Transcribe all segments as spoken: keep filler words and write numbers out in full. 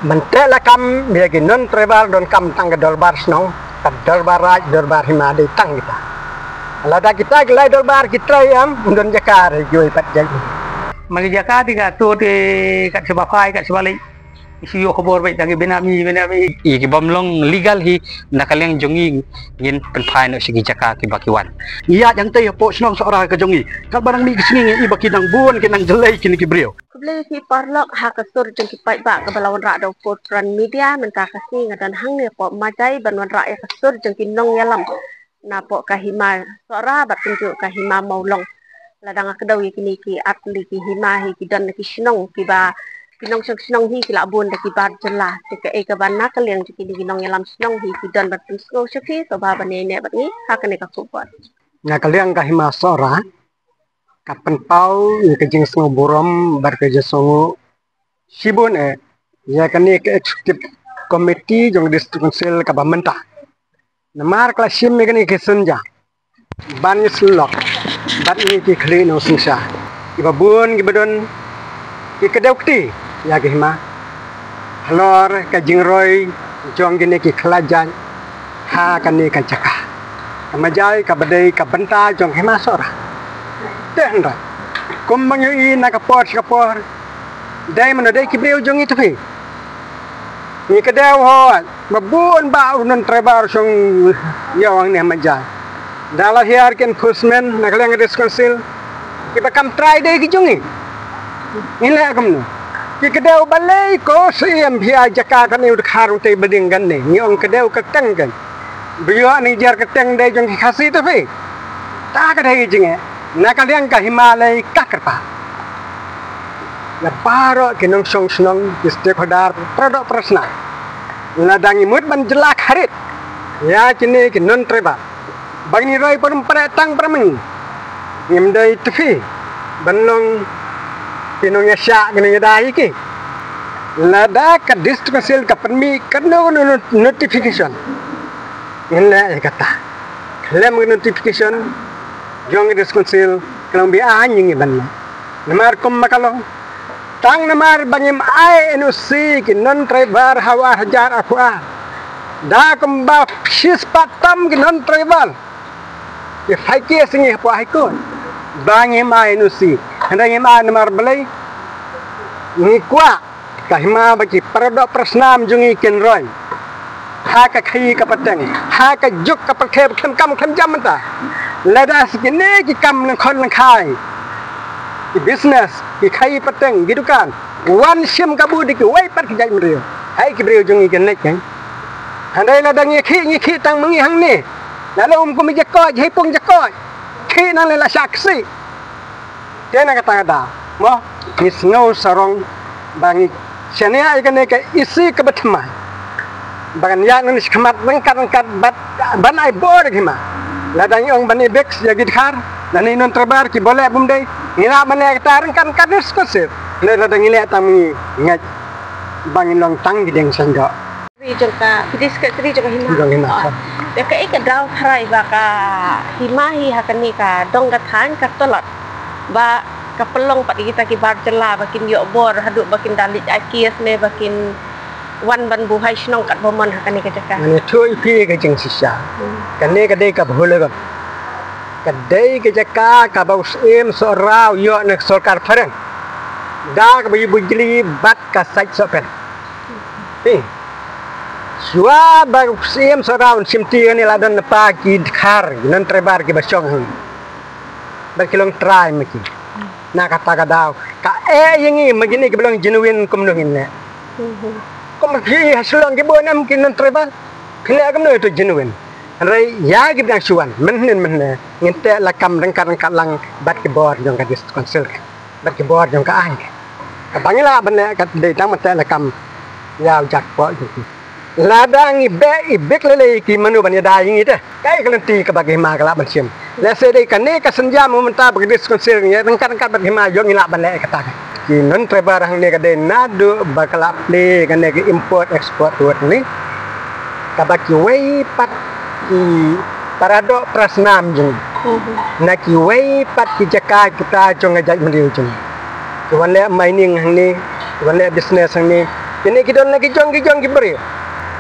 Mynta la kam ïa ki non tribal donkam tang ka dorbar shnong, ka dorbar raij, dorbar hima dei tang kita. Lada kita ki lai dorbar ki trai em, don jaka re kiwei pat jaka. Ma ki jaka te ka to te kat sha ba phai kat sha ba leit. Shu ïoh khubor beit tang ki benami benami. Ïa ki bym long legal hi na ka liang jong ngi ngin pynphai noh sha ki jaka kiba ki wan. Ïa jang te hapoh shnong Sohra ka jong ngi. Katba nang mih ki sngi ngi i ba ki nang bun ki nang jlei kine ki briew. Khublei ïa phi paralok ha ka sur jong ki paidbah kaba la wanrah da u Forefront Media. Mynta ka sngi nga don hangne hapoh Majai ban wanrah ïa ka sur jong ki nongïalam napoh ka hima Sohra bad kumjuh ka hima Mawlong. Lada nga kdew ïa kine ki artylli ki hima hi ki don na ki shnong kiba ki nongshong shnong hi ki la bun da ki bar jylla. Te kaei kaba na ka liang jong kine ki nongïalam shnong hi ki don ban pynsngew sha phi, to ba ban ïaineh bad ngi ha kane ka khubor. Na ka liang ka hima Sohra ka pynpaw ïa ka jingsngewburom bad ka jingsngew shibun eh ïa kane ka executive committee jong ka District Council kaba mynta. Namar ka la shim ïa kane ka synja ban ïasyllok bad ngi ki khlieh nongsynshar kiba bun kiba don ki kdew kti ïa ka hima halor ka jingroi jong kine ki khlajait ha kane ka jaka. Ka Majai kaba dei ka bynta jong ka hima Sohra. Te hynrei kum ba ngi ïohi na ka por sha ka por, dei mano dei ki briew jong ngi te phi. Ngi kdew hooid ba bun ba u non tribal shong ïa u hangne ha Majai. Da la hiar ki enforcement na ka liang ka District Council kiba kam trai dei ki jong ngi. Ngi leh kumno? Ki kdew balei ko Syiem phi ai jaka kane u dkhar u tei building kane, ngi ong kdew kyrteng kan. Ba ïoh nang jer kyrteng dei jong ki Khasi te phi. Ta ka dei jingeh na ka liang ka hima lei ka kyrpad ïa baroh ki nongshong shnong, ki stakeholder, para doh para snam. Lada ngi mut ban jylla kharit ïa kine ki non tribal ba ngin roi parum pyrshah tang para ma ngi, ngim dei te phi ban long ki nongïasyah ki nongïada ïa ki. Lada ka District Council ka pynmih kano kano notification, ngin leh ïa kata. Khlem ka notification jong ka District Council ka long be-aiñ ïa ngi ban leh. Namar kumba ka long, tang namar ba ngim ai N O C ki non tribal ha u ar hajar arphew ar, da kumba shispah tam ki non tribal ki file case ïa ngi hapoh High Court ba ngim ai N O C. Hynrei ngim ai namar balei? Ngi kwah ka hima ba ki para doh para snam jong ngi kin roi ha ka khaii ka pateng, ha ka juk ka pyrthei ba khlem kam khlem jam mynta. Lada sa kine ki kam lyngkhot lyngkhai, ki business, ki khaii pateng, ki dukan, wan shim kabu da kiwei pat ki jaitbynriew, haei ki briew jong ngi kin leit kein? Hynrei lada ngi khih, ngi khih tang ma ngi hangne. Lada um kum i jakoit, hei pung jakoit, khih nangne la shah ksih. Te na kata ka daw mo, ngi sngew sarong ba ngi shaniah ïa kane ka E C kaba thymmai ba kan ïaid nangne shakhmat ryngkat ryngkat bad ban ai bor ïa ka hima. Lada ngi ong ban evict ïa ki dkhar lane non tribal kiba leh bym dei, ngi lah ban leh kata ryngkat ryngkat ne skosir. Ne lada ngi leh tang ngi ngeit ba ngin long tang ki dieng saiñdoh. Secretary jong ka, Deputy Secretary jong ka hima. Jong hima. Oh. Te kaei ka daw tharai ba ka hima hi ha kane ka dong ka thaiñ ka tlot ba ka pynlong pat ïa kita ki bar jylla ba kin ïoh bor haduh ba kin da leit ai case ne ba kin wan ban buhai shnong katba mon ha kane ka jaka. Ngan ïathuh ïa phi ka jingshisha. Hmm. Kane ka dei ka bhulagam. Ka dei ka jaka kaba u Syiem Sohra u ïoh na ka sorkar phareng da kaba ïa bujli bad ka Said Sohpen. Hi. Shuwa ba u Syiem Sohra un shimti kane la don lypa ki dkhar, ki non tribal kiba shong hangne. Bad ki long trai ma ki. Na kata ka daw ka eh ïa ngi ma kine kiba long genuine kumno ngin leh. Kumba phi ha Shillong ki bun em ki non tribal. Phi leh kumno ïa uto genuine. Hynrei ïa kiba dang shu wan mynhynnin mynhynne ngin teh lakam ryngkat ryngkat lang bad ki bor jong ka District Council. Bad ki bor jong ka aiñ. Kaba ngi lah ban leh ka dei tang ban teh lakam ïa u jakpoh jong ki. Lada ngi beh i bek lei lei ki mano ban ïada ïa ngi te. Kaei ka lynti kaba ka hima ka lah ban shim? Lehse dei kane ka synjam mynta ba ka District Council ngi ryngkat ryngkat bad ka hima ïoh ngi lah ban leh kata. Ki non tribal hangne ka dei naduh ba ka la plie kane ka import export road ne. Kaba kiwei pat ki para doh para snam jong ngi. Mhm. Na kiwei pat ki jaka kita jong ka jaitbynriew jong ngi. Ki wan leh mining hangne, ki wan leh business hangne, Kine ki don na ki jong ki jong ki briew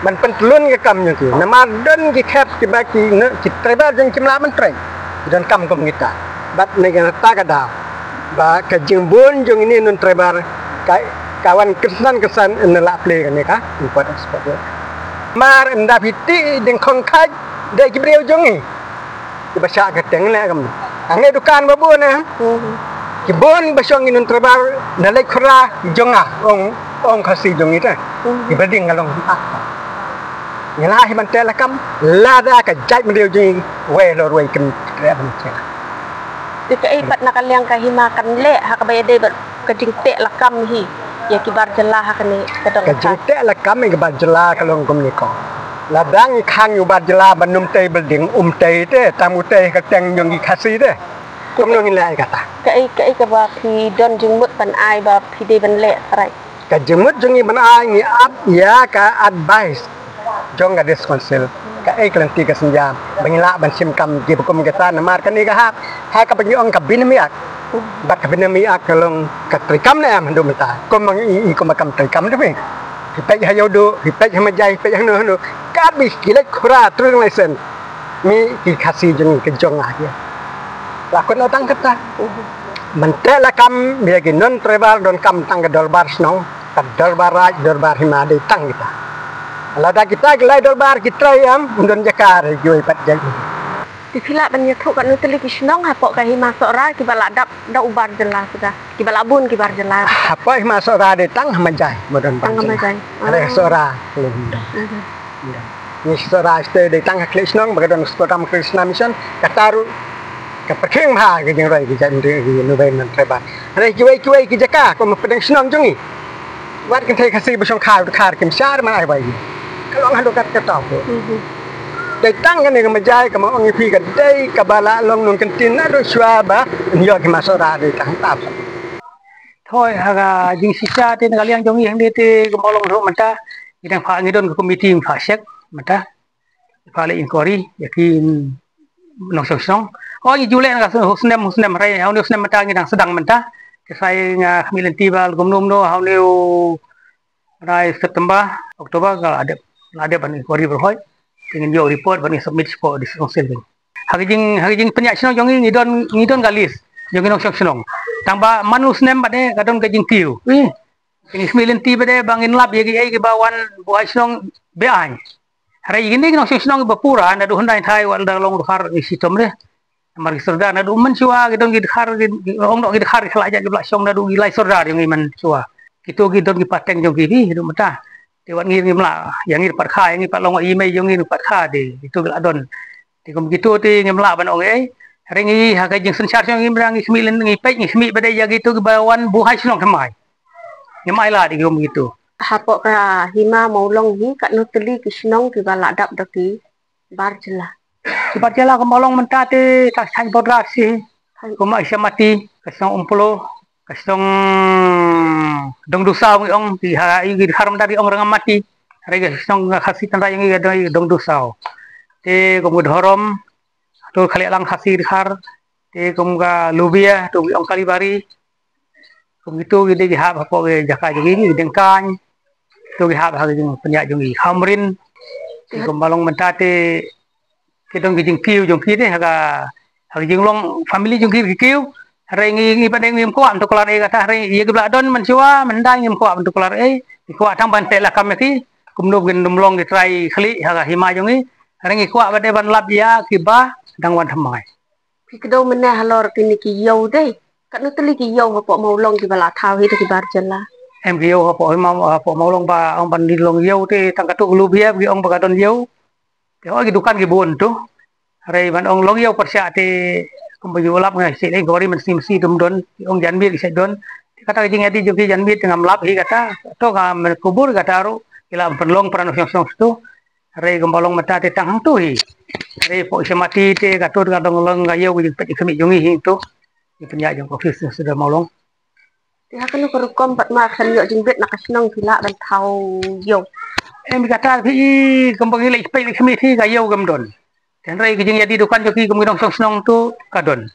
ban pyntlun ka kam jong ki. Namar don ki khep kiba ki ne ki tribal jong kim lah ban trei. Ki don kam kum kita. Bad ne kata ka daw ba ka jingbun jong ine non tribal ka ka wan kynsan kynsan ne lah plie kane ka import export. Mar ynda phi tih ding khong khaj dei ki briew jong i. Kiba shah ka teng leh kam. Hangne dukan ba bun eh. Ki bun ba shong i non tribal na leit khura jong nga ong ong Khasi jong i te. Kiba ding nga long ah. Nga la hi ban teh lakam lada ka jait mdew jong i wei lor wei kem tre ban che. Te kaei pat na ka liang ka hima kan leh ha kaba ïadei bad ka jingteh lakam hi ïa ki bar jylla ha kane ka dong. Ka jingteh lakam ïa ki bar jylla ka long kumne ko. Lada ngi khang ïa u bar jylla ban ym tei building, um tei te, tang u tei ka teng jong ki Khasi te. Kumno ngin leh ïa kata. Kaei kaei kaba phi don jingmut ban ai ba phi dei ban leh, right? Ka jingmut jong ngi ban ai ngi ap ïa ka advice jong ka District Council. Kaei ka lynti ka sienjam ba ngi lah ban shim kam kiba kum kita namar kane ka hap ha kaba ngi ong ka binmiak. Bad ka binmiak ka long ka treikam ne em haduh mynta. Kum ngi kum kam treikam te phi. Phi peit ha Ïewduh, phi peit ha Majai, phi peit hano hano. Katba ki leit khura trading license. Ngi ki Khasi jong ngi ka jong nga ïa. La khot noh tang kata. Ban teh lakam ïa ki non tribal donkam tang ka dorbar shnong, ka dorbar raij, dorbar hima dei tang kita. Lada kita ki lai dorbar ki trei em, don jaka re kiwei pat jait. Te phi lah ban ïathuh katno tylli ki shnong hapoh ka hima Sohra kiba la dap da u bar jylla suda, kiba la bun ki bar jylla. Hapoh hima Sohra dei tang ha Majai, ba don bar jylla. Tang ha Majai. Hynrei ha Sohra lum dong. Ngi Sohra shatei dei tang ha khlieh shnong ba ka don Skodam Krishna Mission, kata ruh ka pyrkhing bha ka jingroi ki jait mdei ki nubei non tribal. Hynrei kiwei kiwei ki jaka kum pdeng shnong jong ngi. Wat kynthei Khasi ba shong kha u dkhar kim shah man ai bai. Ka long haduh kat kata ko. Dei tang kane ka Majai ka ma ong ïa phi ka dei kaba la long nongkyntien naduh shuwa ba ïoh ki hima Sohra dei tang tap. Thoi ha ka jingshisha te na ka liang jong ngi hangne te ka ma long ruh mynta. Ngi dang phah ngi don ka komiti phah check mynta. Phah leh inquiry ïa ki nongshong shnong. O ngi ju leh na ka snem snem hynrei ha une u snem mynta ngi dang sdang mynta. Te sa ïa nga khmih lynti ba kumno kumno ha une u bnai September, October ka la dep la dep ban inquiry baroh. Te ngin ïoh report ban submit sha District Council. Ha ka jing ha ka jingpynïaid shnong jong ngi ngi don ngi don ka list jong ki nongshong shnong. Tang ba man u snem bad ne ka don ka jingkiew. Ngi khmih lynti bad ne ba ngin lap ïa kiei kiba wan buhai shnong be-aiñ. Hynrei kine ki nongshong shnong kiba pura naduh hyndai thaw wat la long dkhar ngi shitom de. Namar ki sordar naduh mynshuwa ki don ki dkhar ki ong noh ki dkhar ki khlaiñ jait kiba la shong naduh ki lai sordar jong ngi mynshuwa. Kito ki don ki pateng jong ki bi haduh mynta. Te wat ngi ngim lah ïa ngi pat kha ïa ngi pat long ïa i mei jong ngi pat kha de kito ki la don. Te kum kito te ngim lah ban ong ei. Hynrei ngi ha ka jingsynshar jong ngi mynta ngi khmih lynti ngi peit ngi khmih bad ïa kito kiba wan buhai shnong thymmai. Ngim ai lad ïa ki kum kito. Hapoh ka hima Mawlong hi katno tylli ki shnong kiba la dap da ki bar jylla. Ki bar jylla ka Mawlong mynta te ta shaiñ border shi. Kum Aisamati, ka shnong Umplo, ka shnong Dongdusaw ngi ong ki ha ïa ki dkhar mynta ki ong Rangamati. Hynrei ka shnong Khasi tynrai ngi ka Dongdusaw. Te kum ka Dhorom, to Khaliehlang Khasi dkhar. Te kum ka Lubia to ngi ong Kalibari. Kum kito ki dei ki hap hapoh ki jaka jong ki Dengkaiñ. To ki hap ha ki jingpynïaid jong ki Khamrin. Te kum ba long mynta te ki don ki jingkiew jong ki te ha ka ha ki jinglong family jong ki ki kiew. Hynrei ngi ngi pat ngim kwah ban tuklar ei kata hynrei ïa kiba la don mynshuwa mynta ngim kwah ban tuklar ei. Ngi kwah tang ban teh lakam ïa ki kumno kin ym long ki trai khlieh ha ka hima jong ngi. Hynrei ngi kwah bad ban lap ïa kiba dang wan thymmai. Phi kdew mynne halor kine ki ïew dei. Katno tylli ki ïew hapoh Mawlong kiba la thaw hi da ki bar jylla. Em ki ïew hapoh hapoh Mawlong ba ong ban long ïew te tang katto ka Lubia ki ong ba ka don ïew. Te hooid ki dukan ki bun to. Hynrei ban ong long ïew pyrshah te kumba ïoh lap nga seh leh inquiry mynsngi mynsngi ym don ki ong janmiet ki seh don. Te kata ka jingïadei jong ki janmiet te ngam lap hi kata. To ka men kubur kata ruh ki la pynlong para nongshong shnong to. Hynrei kumba long mynta te tang hangto hi. Hynrei hapoh Aisamati te kato ka dang long ka ïew ka jingpeit jingkhmih jong ngi hi to. Ki pynïaid jong ka office sdang Mawlong. Te ha kano ka rukom pat ma khlem ïoh jingbit na ka shnong phi lah ban thaw ïew. Em kata phi i kumba ngi leit peit leit khmih phi ka ïew kam don. Te hynrei ki jingïadei dukan jong ki kum ki nongshong shnong to ka don.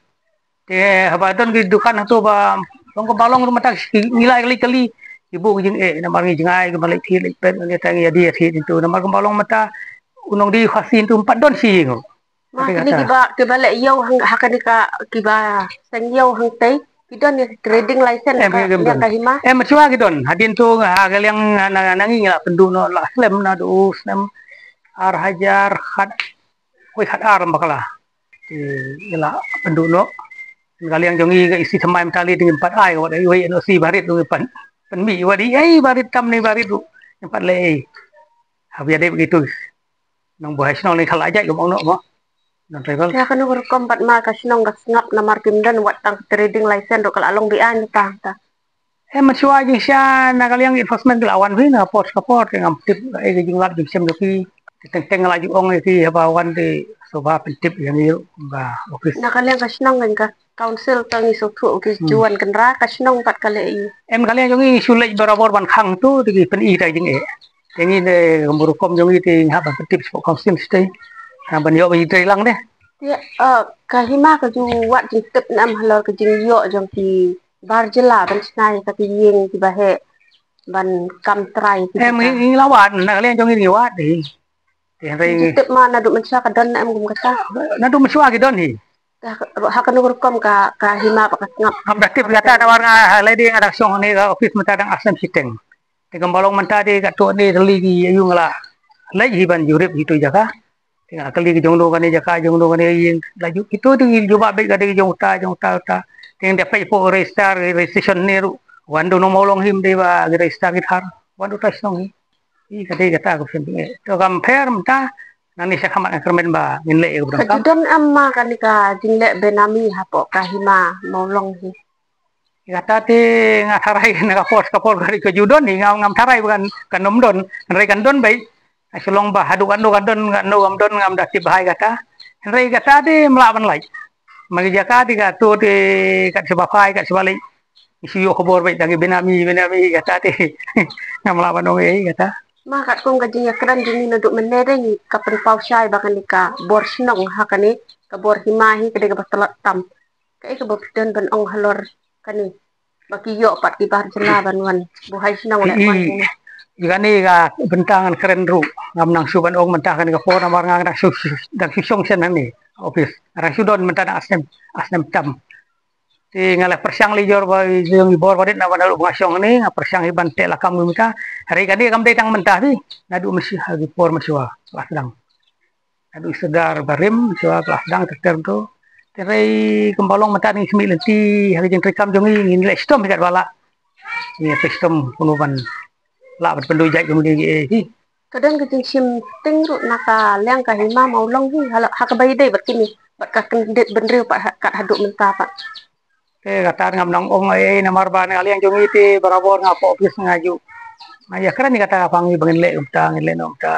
Te haba don ki dukan hato ba long kumba long ruh mynta ngi lah leit kylli. Ki buh ki jingeh namar ngi jngai ki ban leit thied leit peit ngi tang ïa die thied into namar kumba long mynta u nongdie Khasi into ym pat don shi ïing. Ma kane kiba kiba leh ïew ha kane ka kiba seng ïew hangtei ki don ïa trading license ka hima. Em shuwa ki don hadien to ha ka liang na ngi la pynduh noh la slem naduh snem ar hajar khat wei khat ar bakla. Ki la pynduh noh. Ka liang jong ngi ka isi thymmai mynta lei ding pat ai wat ai wei no si barit ding pat pynmih wat ai barit tam ni barit du. Pat lei. Habia dei begitu. Nang buhai shnong ni khala jai ka bang nok mo. Nang travel. Ya kanu rukom pat ma ka shnong ka sngap namar kim don wat tang trading license ro kala long bi an tang ta. Em shuwa jing sha na ka liang enforcement la wan phi na por ka por te ngam tip ai ka jing lap jing sem ki. Teng teng la ju ong ki haba wan te soba pyntip yang yu ba office. Na ka liang ka shnong kan ka council tang ni so thu ki juan kan ra ka shnong pat ka le i. Em ka liang jong i shu lej barabor ban khang tu te ki pyn i ta jing e. Te ngi de rukom jong i te ngah ban pyntip sha council state. Ngah ban ïoh ban i trei lang de. Te ka hima ka ju wat jingtip nam halor ka jingïoh jong ki bar jylla ban chna ïa ka ïing kiba heh ban kam trai ki. Em ngi la wad na ka liang jong ngi ngi wad de. Te hynrei ngi tip ma naduh mynshuwa ka don em kum kata. Naduh mynshuwa ki don hi. Ha kanu rukom ka ka hima ba ka sngap. Ngam da tip kata da war nga ha lei de nga dang shong ne ka office mynta dang asem shiteng. Te kam balong mynta de ka to ne rli ki ayu ngla. Lei hi ban jurip hi tu jaka. Te nga kali ki jong do kane jaka jong do kane ïing la ju kito te ki jubab beit ka dei ki jong uta jong uta uta. Te nga dei peit po register registration ne ru. Wan do nong Mawlong him dei ba ki register ki thar. Wan do ta shnong hi. I ka dei kata ka phin eh. To kam pher mynta nang ni sha khamat nga kyrmen ba ngin leh ka budang kam. Ka judon am ma kane ka jingleh benami hapoh ka hima Mawlong hi. Kata te nga tharai na ka por ka por ka ju don hi ngam ngam tharai ba kan kan nym don hynrei kan don bai. Shalong ba haduh kan don kan don ngam don ngam da tip hai kata. Hynrei kata te mlah ban lai. Magi jaka te ka tu te kat seba phai kat seba lai. Isi yo khobor bai tangi benami benami kata te. Ngam lah ban ong ei kata. Ma kat kong ka jingïakren jingni naduh mynne dei ngi ka pynpaw shai ba kane ka bor shnong ha kane ka bor hima hi ka dei ka ba tlat tam. Kaei kaba phi don ban ong halor kane ba ki ïoh pat ki bar jylla ban wan buhai shnong leh mon kane. Kane ka bynta ngan kren ruh ngam nang shu ban ong mynta kane ka por namar nga dang shu dang shu shong shen hangne office dang shu don mynta dang asnem asnem tam. Te nga la pyrshang li jor ba jong i bor ba dit na ban ruh nga shong hangne nga pyrshang hi ban teh lakam mynta. Hari kane kam dei tang mynta hi naduh mynshi ha ki por mynshwa la sdang. Adu i sdar barim shuwa klas dang ter ter tu. Te rei kembalong mynta ngi simi lenti ha ka jingtrei kam jong ngi ngin leh stom hi kat bala. Ngi leh stom kunu ban lah ban pyndu jait jong ngi eh hi. Ka don ka jingshim ting ruh na ka liang ka hima Mawlong hi ha ka bai dei bad kini bad ka kyndit bynriew pat kat haduh mynta pat. Te kata ngam nang ong ei namar ba na liang jong ngi te barabor nga po office nga ju. Nga ïa kren ni kata ka pang ngi ba ngin leh kumta ngin leh nongta.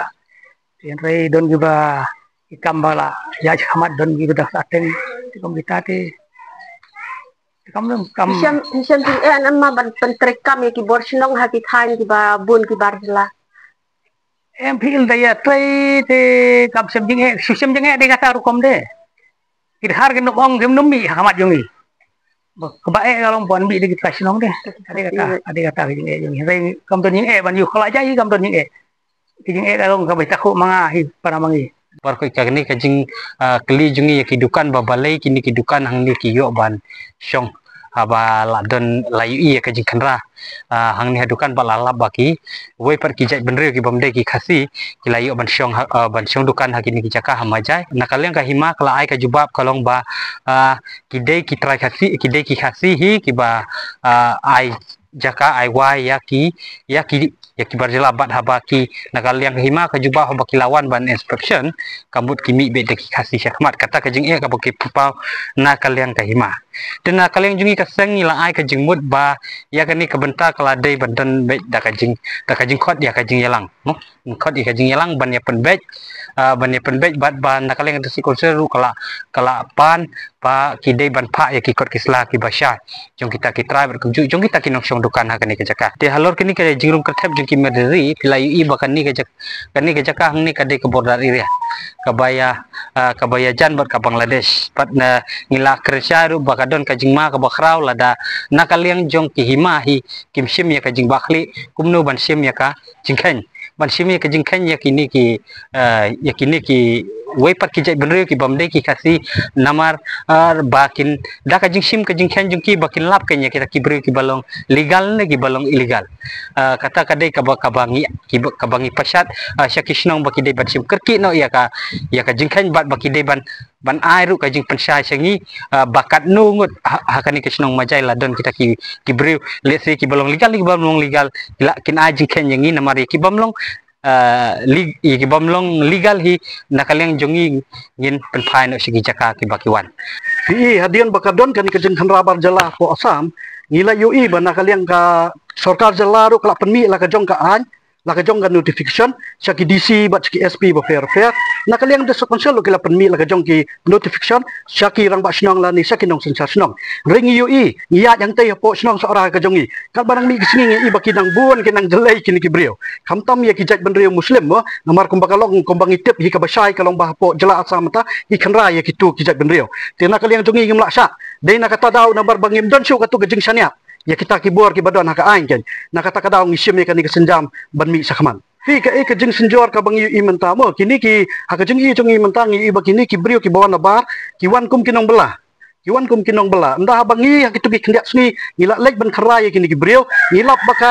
Te hynrei don kiba i kam ba la ïa khmat don kiba dak sateng te kum kita te. Te kam dong kam. Shem shem jing eh an ma ban pyntrei kam ïa ki bor shnong ha ki thaiñ kiba bun ki bar jylla. Em phi il da ïa trei te kam shem jing eh shu shem jing eh de kata rukom de. Ki dhar ki nop ong kim num mi ha khmat jong i. Ba ka ba eh ka long ban bi de ki trei shnong de. Ade kata ade kata ki jing eh jong i. Rei kam don jing eh ban yu khala jai kam don jing eh. Ki jing eh ka long ka bai takhu manga hi para mangi. Bar ko ka ni ka jing kli jong i ki dukan ba balei kini ki dukan hang ni ki ïoh ban shong. Haba la don la yu i ka jing khandra. Hang ni ha dukan ba la lap ba ki wei pat ki jait bynriew ki bam dei ki Khasi ki la ïoh ban shong ban shong dukan ha kini ki jaka ha Majai. Na ka liang ka hima ka la ai ka jubab ka long ba ki dei ki trai Khasi ki dei ki Khasi hi kiba ai jaka ai wai ïa ki ïa ki ïa ki bar jylla bad haba ki na ka liang ka hima ka jubab haba ki la wan ban inspection ka mut ki mih beit da ki Khasi shakhmat kata ka jing eh kaba ki pynpaw na ka liang ka hima. Te na ka liang jong i ka seng i la ai ka jingmut ba ïa kane ka bynta ka la dei ban don beit da ka jing da ka jingkhot ïa ka jingïalang. Khot ïa ka jingïalang ban ïa pynbeit ban ïa pynbeit bad ba na ka liang ka district council ruh ka la ka la pan ba ki dei ban phah ïa ki kot ki sla kiba shai jong kita ki trai bad kumjuh jong kita ki nongshong dukan ha kane ka jaka. Te halor kane ka jingrung kyrthep jong ki Merderi phi la ïohi ba kane ka jaka kane ka jaka hangne ka dei ka border area kaba ïa kaba ïajan bad ka Bangladesh bad ngi la kren shai ruh ba don ka jingma kaba khraw lada na ka liang jong ki hima hi kim shim ïa ka jingbakhleh, kumno ban shim ïa ka jingkheiñ, ban shim ïa ka jingkheiñ ïa kine ki, eh, ïa kine ki wei pat ki jaitbynriew ki bym dei ki Khasi, namar, eh, ba kin da ka jingshim ka jingkheiñ jong ki ba kin lap kein ïa kita ki briew kiba long legal ne kiba long illegal. Eh, kata ka dei kaba, kaba ngi, kiba, kaba ngi pashat, eh, sha ki shnong ba ki dei ban shim kyrkieh noh ïa ka, ïa ka jingkheiñ bad ba ki dei ban, ban ai ruh ka jingpynshai sha ngi, eh, ba katno ngut ha, ha kane ka shnong Majai la don kita ki, ki briew, let's say, kiba long legal, kiba long legal, ki la kin ai jingkheiñ ïa ngi, namar ïa kibym long, eh, leg-, ïa kibym long legal hi na ka liang jong ngi ngin pynphai noh sha ki jaka kiba ki wan. Phi i hadien ba ka don kane ka jingkhynra bar jylla hapoh Assam, ngi la ïohi ba na ka liang ka sorkar jylla ruh ka la pynmih la ka jong ka aiñ, la ka jong ka notification sha ki D C bad sha ki S P bapher bapher. Na ka liang District Council ruh ki la pynmih la ka jong ki notification sha ki rangbah shnong lane sha ki nongsynshar shnong. Hynrei ngi ïohi, ngi ïaid hangtei hapoh shnong Sohra ka jong ngi, katba nang mih ki sngi ngi i ba ki nang bun, ki nang jlei kine ki briew. Khamtam ïa ki jaitbynriew Muslim mo, namar kumba ka long, kumba ngi tip hi kaba shai ka long ba hapoh jylla Assam mynta ki khynra ïa kitu ki jaitbynriew. Te na ka liang jong ngi ngim lah shah. Dei na kata daw namar ba ngim don shuh katu ka jingshaniah ïa kita ki bor kiba don ha ka aiñ kein. Na kata ka daw ngi shim ïa kane ka sienjam ban mih shakhmat. Phi, kaei ka jingsynjor kaba ngi ïohi mynta mo, kine ki, ha ka jingïohi jong ngi mynta ngi ïohi ba kine ki briew kiba wan nabar ki wan kum ki nongbylla. Ki wan kum ki nongbylla. Ynda haba ngi ha kitu ki khyndiat sngi ngi la leit ban khynra ïa kine ki briew, ngi lap ba ka,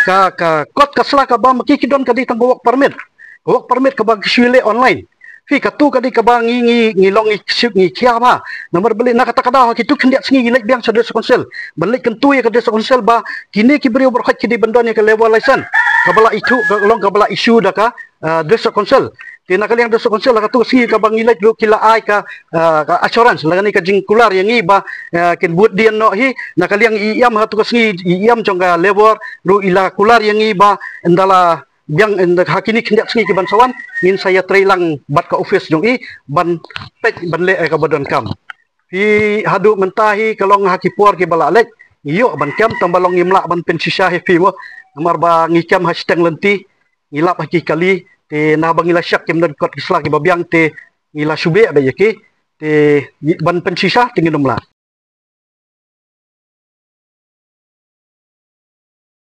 ka, ka kot ka sla kaba ma ki ki don ka dei tang ka work permit. Ka work permit kaba ki shu leh online. Phi, katu ka dei kaba ngi, ngi, ngi long ngi shu, ngi khia bha. Namar balei, na kata ka daw ha kitu khyndiat sngi ngi leit biang sha District Council ban leit kyntu ïa ka District Council ba kine ki briew baroh ki dei ban don ïa ka labour license kaba la ithuh, ka long kaba la issue da ka, ah, District Council. Te na ka liang District Council ha katu ka sngi kaba ngi leit ruh ki la ai ka, ah, ka assurance lane ka jingkular ïa ngi ba, ah, kin bud dien noh hi. Na ka liang i ïam ha katu ka sngi, i ïam jong ka labour ruh i la kular ïa ngi ba ynda la biang, ynda ha kine khyndiat sngi kiban sa wan ngin sa ïatrei lang bad ka office jong i ban peit ban leh ïa kaba donkam. Phi, haduh mynta hi ka long ha ki por kiba la leit ngi ïoh ban kem, tang ba long ngim lah ban pynshisha hi phi mo, namar ba ngi kem ha shiteng lynti, ngi lap ha ki kali. Te naba ngi la shak kim don kot ki sla kiba biang te ngi la shu beh bha ïa ki. Te ban pynshisha te ngin ym lah.